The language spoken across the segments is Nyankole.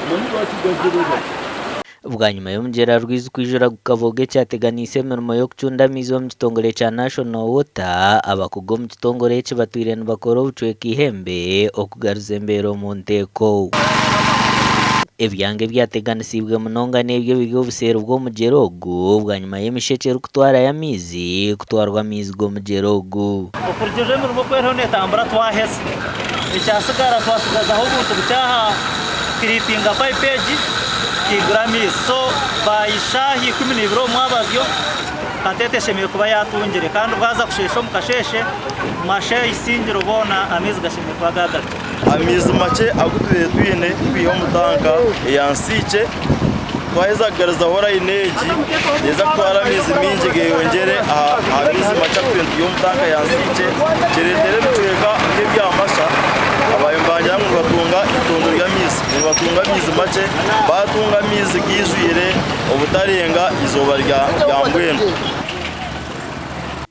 Omanye lwaki gazire gati? Bwanyima y'omugyera Rwizi kwijura gukabooga ekyateganiise emirimo y'okucunda amaizi omu kitongore kya National Water, abakugu omu kitongore eki batwire nibakora obucweka eihembe okugaruza embeera omu nteeko. Ebyanga ebyateganisiibwe munonga n'ebyo ebiri obuseeri bw'omugyera ogu bwanyima y'emishekye erikutwarayo amaizi kutwarwa amaizi g'omugyera ogu. Okurugiirira emirimo oku eriho neetambura twaheza. Ekyatsigara twatsigazaho obuntu bukye aha kukiripinga payipu egi tukaigura amaizi. So by shaaha 12 omu mwabazyo Kateete eshemereire kuba yaatungire kandi bwaza kusheesha omu kasheeshe Masha, Isingiro boona amaizi gashemereire kuba gaagarukire. Amaizi makye agu tubaire twine kwiha omu tanka eya Nsiikye twaheza kugarizaho layini egi neeza kutwara amaizi maingi geyongyere aha maizi makye agu tubaire nitwiha omu tanka ya Nsiikye kireetere ebicweka nk'ebya Masha ababaire nibagira ngu nibatunga eitondo ry'amaizi nibatunga amaizi makye baatunga amaizi gaijwire obutarenga eizooba rya mbwenu.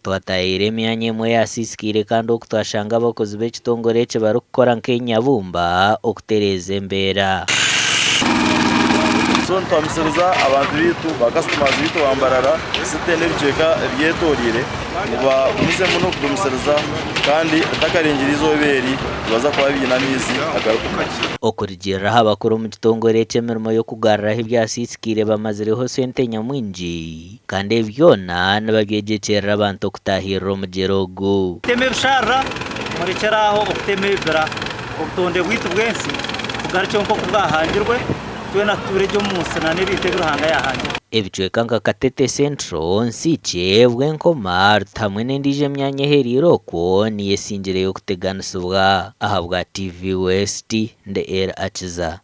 Twataayaire emyanya emwe eyasiisikaire kandi oku twashanga abakozi b'ekitongore eki barikukora nk'enyabumba okutereeza embeera. So nituhamisiriza abantu baitu, ba customers baitu ba Mbarara City n'ebicweka ebyetoreire ngu bagumizemu n'okugumisiriza kandi ritakarengyera eizooba eri nibaza kuba baine amaizi agarikumara. Okurugiirira aha bakuru omu kitongore eki emirimo y'okugaruraho ebyasiisikaire bamazireho sente nyamwingi. Kandi ebi byona nibabyegyekyerera abantu okutaahirira omugyera ogu. Kutema ebisharara, murekyere aho okutema ebibira, obutonde bwaitu bw'ensi bugarukyeho nk'oku bwahangirwe, twena tutuure gye omu nsi na n'ebintu ebi Ruhanga yaahangire. Ebicweka nka Katete Central, Nsiikye, Bwenkoma, Ruti hamwe n'endiijo emyanya ehereire okwo niyo esingireyo kuteganisibwa. Ahabwa TV West, ndi El Akiza.